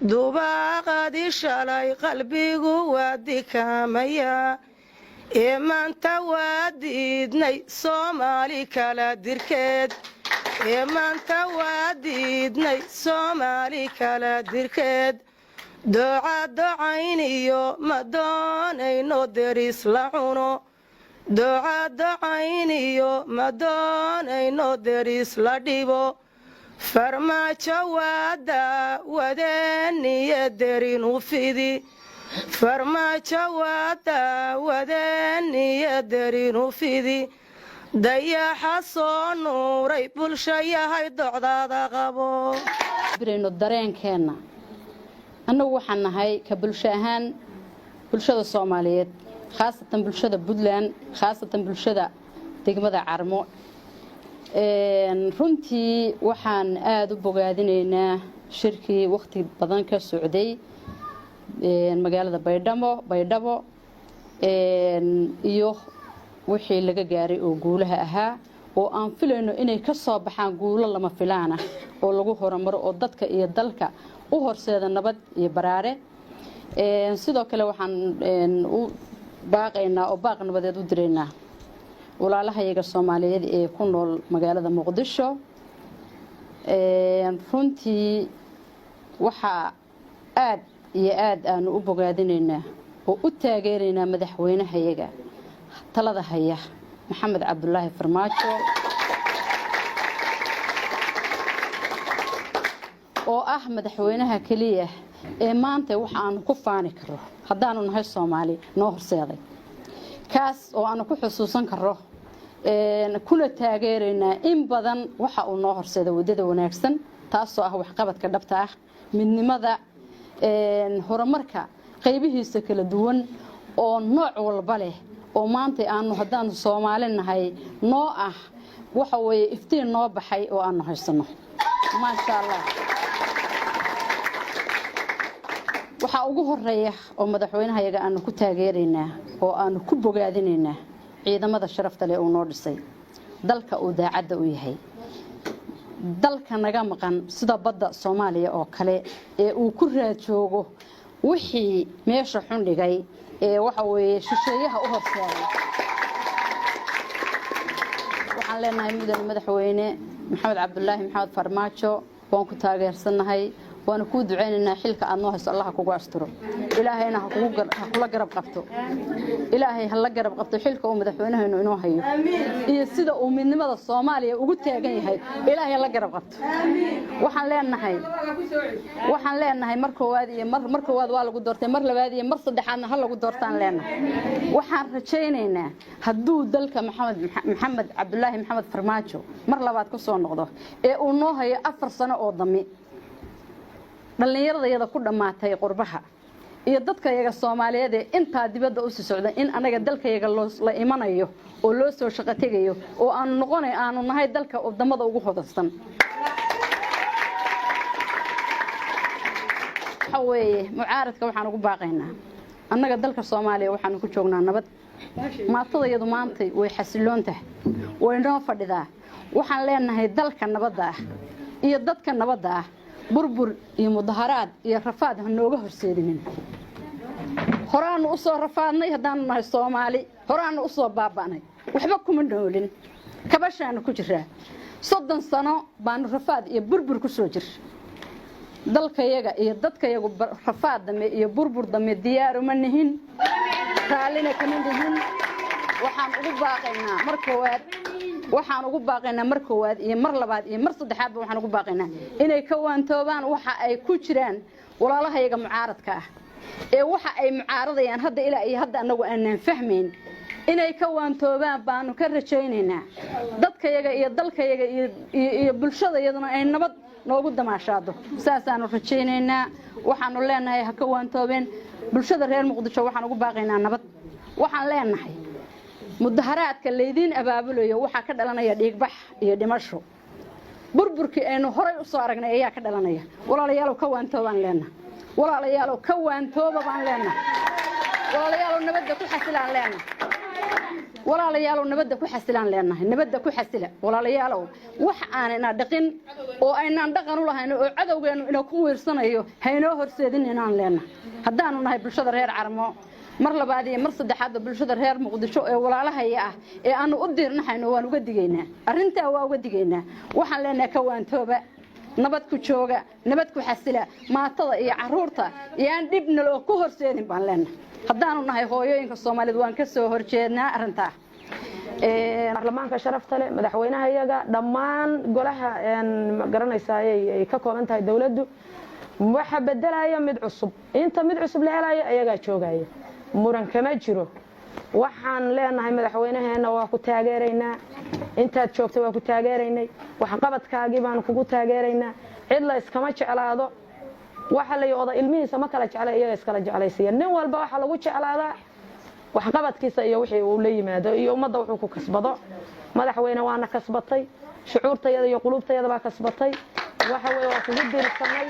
Dubaaqadii shalay qalbigu waa dikaamaya, ee maanta waa diidnay Soomaali kala dirkeed, ee maanta waa diidnay Soomaali kala dirkeed. Dooca docayniyo ma doonayno deris la cuno, dooca docayniyo ma doonayno deris la dhibo. Farmaajo waa daawadeeniyo derinu fidi, Farmaajo waa daawadeeniyo derinu fidi. Dayaxa soo nuuray, bulshayahay, docdaada qabo. Birayno dareenkeenna. Annagu waxaan nahay ka bulsho ahaan bulshada Soomaaliyeed, khaasatan bulshada Puntland, khaasatan bulshada degmada Carmo. Runtii waxaan aada u bogaadinaynaa shirkii wakhti badan ka socday magaalada Baydhabo, Baydhabo, iyo wixii laga gaaray oo guulaha ahaa, oo aan filayno inay ka soo baxaan guulo lama filaan ah oo lagu horumaro oo dadka iyo dalka u horseeda nabad iyo baraare. Sidoo kale waxaan u baaqaynaa oo baaq nabadeed u diraynaa walaalahayaga Soomaaliyeed ee ku nool magaalada Muqdisho. Runtii waxaa aad iyo aad aanu u bogaadinaynaa oo u taageeraynaa madaxweynahayaga talada haya, Maxamed Cabdulaahi Farmaajo, oo ah madaxweynaha keliya ee maanta wax aanu ku faani karo haddaanu nahay Soomaali noo horseeday, kaas oo aanu ku xusuusan karo kuna taageeraynaa in badan waxa uu noo horseeday waddada wanaagsan, taasoo ah waxqabadka dhabta ah, midnimada, horumarka qaybihiisa kala duwan oo nooc walba leh, oo maanta aanu haddaanu Soomaali nahay noo ah waxa weeye iftiin noo baxay oo aanu haysano, maasha Allah. Waxaa ugu horeeya oo madaxweynahayaga aanu ku taageeraynaa oo aanu ku bogaadinaynaa ciidamada sharafta leh uu noo dhisay, dalka uu daacadda u yahay, dalka naga maqan sida badda Soomaaliya oo kale ee uu ku raad joogo wixii meesha xun dhigay ee waxa weeye shisheeyaha u horseeday. Waxaan leenahay, mudane madaxweyne Maxamed Cabdulaahi Maxamed Farmaajo, waan ku taageersannahay, waanu kuu ducaynaynaa. Xilka aad noo hayso Allah kugu asturo, Ilaahayna ha kula garab qabto, Ilaahay ha la garab qabto xilka uu madaxweynahaynu inoo hayo iyo sida uu midnimada Soomaaliya ugu taagan yahay. Ilaahay ha la garab qabto. Waxaan leenahay mar koowaad iyo mar koowaad waa lagu doortay, mar labaad iyo mar saddexaadna ha lagu doortaan leenahay. Waxaan rajaynaynaa hadduu dalka Maxamed Cabdulaahi Maxamed Farmaajo mar labaad ku soo noqdo ee uu noo hayo 4 sano oo dami, dhallinyaradayada ku dhammaatay qurbaha iyo dadkayaga Soomaaliyeed ee intaa dibadda usii socda, in anaga dalkayaga la imanayo oo loo soo shaqo tegayo oo aanu noqonay aanu nahay dalka wadamada ugu hodansan. Waxa weeye mucaaradka waxaan ugu baaqaynaa, annaga dalka Soomaaliya waxaanu ku joognaa nabad. Maatadayadu maantay way xasiloon tahay, way noo fadhidaa. Waxaan leenahay dalka nabadda ah iyo dadka nabadda ah burbur iyo mudaharaad iyo rafaad ha nooga horseedinin. Horaanu u soo rafaadnay haddaanu nahay Soomaali, horaanu u soo baaba'nay, waxba kuma noolin, kabashaanu ku jiraa. 30 sano baanu rafaad iyo burbur ku soo jir. Dalkayaga iyo dadkayagu rafaad dambe iyo burbur dambe diyaaruma nihin, raallina kama nihin. Waxaan ugu baaqaynaa mar koowaad, waxaan ugu baaqaynaa mar koowaad iyo mar labaad iyo mar saddexaadba, waxaan ugu baaqaynaa inay ka waantoobaan waxa ay ku jiraan walaalahayaga mucaaradka ah ee waxa ay mucaaradayaan hadda ilaa iyo hadda annagu aanaan fahmayn. Inay ka waantoobaan baanu ka rajaynaynaa, dadkayaga iyo dalkayaga iyo bulshadayaduna ay nabad noogu damaashaado, saasaanu rajaynaynaa. Waxaanu leenahay ha ka waantoobeen. Bulshada reer Muqdisho waxaan ugu baaqaynaa nabad. Waxaan leenahay mudaharaadka laydiin abaabulayo waxaa ka dhalanaya dhiigbax iyo dhimasho. Burburkii aynu horay u soo aragnay ayaa ka dhalanaya. Walaalayaalow, ka waantoobaan leenahay. Walaalayaalow, ka waantooba baan leenahay. Walaalayaalow, nabadda ku xasilaan leenahay. Walaalayaalow, nabadda ku xasilaan leenahay, nabadda ku xasila walaalayaalow. Wax aanina dhaqin oo aynaan dhaqan u lahayn oo cadowgeennu ina ku wiirsanayo haynoo horseedin inaan leenahay. Haddaanu nahay bulshada reer Carmo, mar labaad iyo mar saddexaadba bulshada reer Muqdisho ee walaalahaya ah ee aanu u diirnaxayno waan uga digaynaa arrintaa, waa uga digaynaa. Waxaan leenahay kawaantooba, nabad ku jooga, nabad ku xasila. Maatada iyo caruurta yaan dhib naloo ku horseedin baan leenahay. Haddaanu nahay hooyooyinka Soomaaliyeed, waan ka soo horjeednaa arrintaa. Baarlamaanka sharafta leh, madaxweynaha iyaga, dhammaan golaha garanaysaayay ay ka kooban tahay dowladdu, waxa bedelaya mid cusub. Inta mid cusub la helayo ayagaa joogaya, muran kama jiro. Waxaan leenahay madaxweynaheena waa ku taageeraynaa. Intaad joogtay waa ku taageeraynay, waxqabadkaagii baanu kugu taageeraynaa. Cid la iskama jeclaado. Waxa la oda ilmihiisa ma kala jeclay, iyaga iskala jeclaysiiya. Nin walba waxaa lagu jeclaadaa waxqabadkiisa iyo wixii uu la yimaado iyo ummadda wuxuu ku kasbado. Madaxweyne, waana kasbatay, shucuurtayada iyo quluubtayada baa kasbatay. Waxa weye waa kugu diirsanay.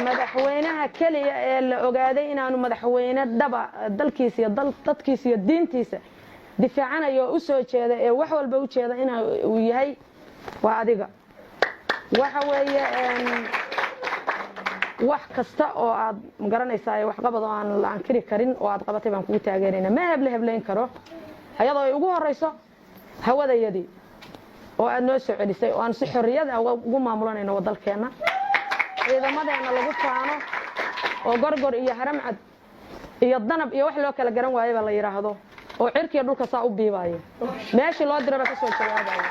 Madaxweynaha keliya ee la ogaaday inaanu madaxweyne dhaba dalkiisa iyo dadkiisa iyo diintiisa difaacanayo oo u soo jeeda ee wax walba u jeeda in uu yahay waa adiga. Waxa weeye wax kasta oo aad magaranaysaa, waxqabad oo aan la ankiri karin oo aad qabatay baan kugu taageerayna. Ma heble heblayn karo, ayadoo ay ugu horeyso hawadayadii oo aad noo soo celisay oo aan si xorriyad ah ugu maamulanayno dalkeenna, ciidamadeenna lagu faano oo Gorgor iyo Haramcad iyo Danab iyo wax loo kala garan waayaba la yidhaahdo oo cirkiya dhulka saa u biibaayo, meeshii loo diraba ka soo jawaabayo.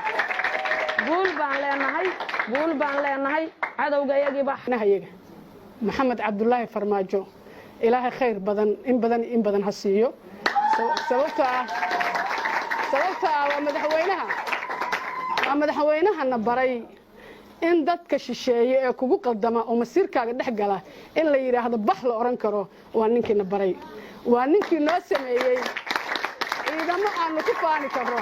Guul baan leenahay, guul baan leenahay. Cadowga iyagiiba Yaga Maxamed Cabdulaahi Farmaajo, Ilaahay khayr badan in badan in badan ha siiyo. Sababtoo ah waa madaxweynahana baray in dadka shisheeye ee kugu qaldama oo masiirkaaga dhex gala in la yidhaahdo bax la odhan karo. Waa ninkiina baray, waa ninkii noo sameeyey ciidamo aanu ku faani karro.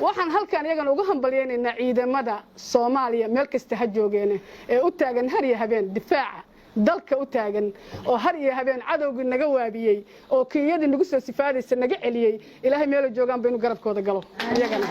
Waxaan halkan iyagana uga hambalyaynaynaa ciidamada Soomaaliya meel kasta ha joogeene ee u taagan har iyo habeen difaaca dalka, u taagan oo har iyo habeen cadowgii naga waabiyey oo Kenyadii nagu soo sifaadaysa naga celiyey. Ilaahay meelo joogaan baynu garabkooda galo iyagana.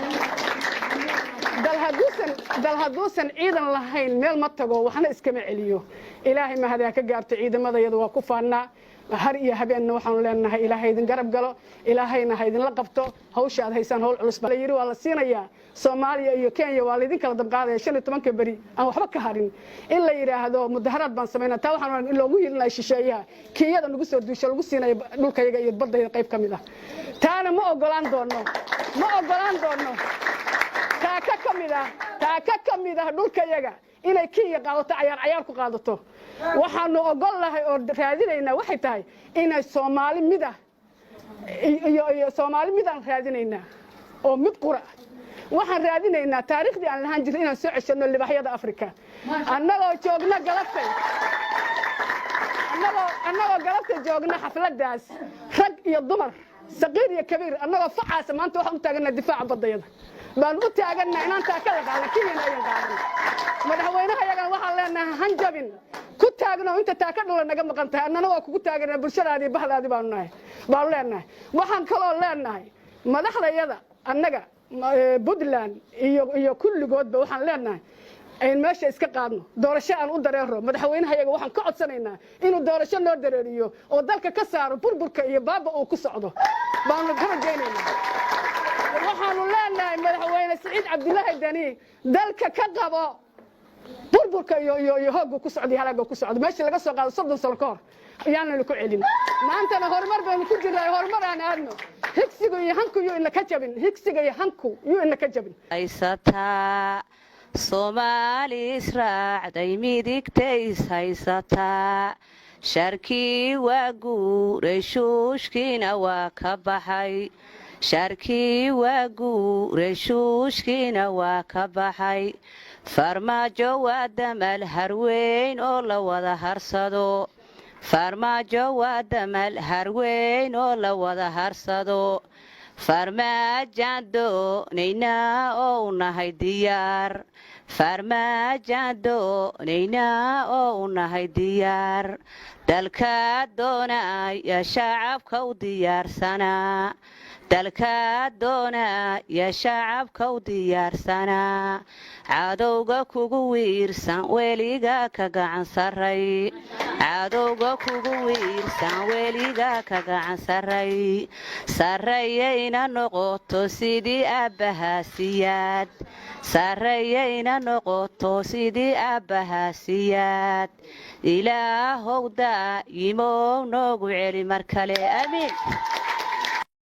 Dal hadduusan ciidan lahayn meel ma tago, waxna iskama celiyo. Ilaahay mahad ha ka gaarto. Ciidamadayadu waa ku faannaa har iyo habeenna. Waxaanu leenahay Ilaahay idin garab galo, Ilaahayna ha idinla qabto hawsha aad haysaan. Hawl culus baa la yidhi waa la siinayaa Soomaaliya iyo Kenya, waa laydin kala dabqaadaya 15-ka beri aan waxba ka harin. In la yidhaahdo mudaharaad baan samaynaa, taa waxaan in loogu hiilinayo shisheeyaha Kenyada nagu soo duusho, lagu siinayo dhulkayaga iyo baddayda qayb ka mid ah. Taana ma ogolaan doono, ma ogolaan doono. Taaka ka mid ah dhulkayaga inay Kenya qaadato, cayaar cayaar ku qaadato. Waxaanu ogol lahay oo raadinaynaa waxay tahay inay Soomaali mid ah iyo Soomaali mid aan raadinaynaa oo mid qura ah. Waxaan raadinaynaa taariikhdii aan lahaan jirnay inaan soo ceshano, libaxyada Afrika. Annagoo joogna galabtay, annagoo galabta joogna xafladdaas, rag iyo dumar, saqiir iyo kabiir, annagoo facaasa maanta waxaan u taaganaa difaaca baddayada baan u taaganaa, inaan taakada qaadan, Kenyana ayan qaadan. Madaxweynaha yagana waxaan leenahay hanjabin ku taagno inta taaka dhula naga maqan tahay. Annana waa kugu taaganaa, bulshadaadii bahdaadii baanu nahay baanu leenahay. Waxaan kaloo leenahay madaxdayada annaga Puntland iyo kulligoodba waxaan leenahay ayn meesha iska qaadno, doorasho aan u dareero. Madaxweynaha yaga waxaan ka codsanaynaa inuu doorasho noo dareeriyo oo dalka ka saaro burburka iyo baaba uu ku socdo baanu ka rajaynaynaa. Waxaanu leenahay madaxweyne Siciid Cabdilaahi Deni, dalka ka qabo burburka iyo hoogga ku socda iyo halaaga ku socda. Meeshii laga soo qaado 30 sano ka hor ayaanaynu ku celin. Maantana horumar baynu ku jirnaa, horumar aan aadno. Higsiga iyo hanku yuu ina ka jabin, higsiga iyo hanku yuu ina ka jabin. Haysataa Soomaali israacday, midigtays haysataa. Sharkii waa guuray, shuushkiina waa ka baxay. Sharkii waa guuray, shuushkiina waa ka baxay. Farmaajo waa damal harweyn oo la wada harsado. Farmaajo waa damal harweyn oo la wada harsado. Farmaajaan doonaynaa oo u nahay diyaar. Farmaajaan doonaynaa oo u nahay diyaar. Dalka doonaya shacabka u diyaarsanaa, dalka doonaya shacabka u diyaarsanaa. Cadowga kugu wiirsan weliga ka gacan saray, cadowga kugu wiirsan weliga ka gacan saray. Sarrayayna noqoto sidii aabbahaasiyaad, sarrayayna noqoto sidii aabbahaasiyaad. Ilaahow daayimow noogu celi mar kale, aamiin.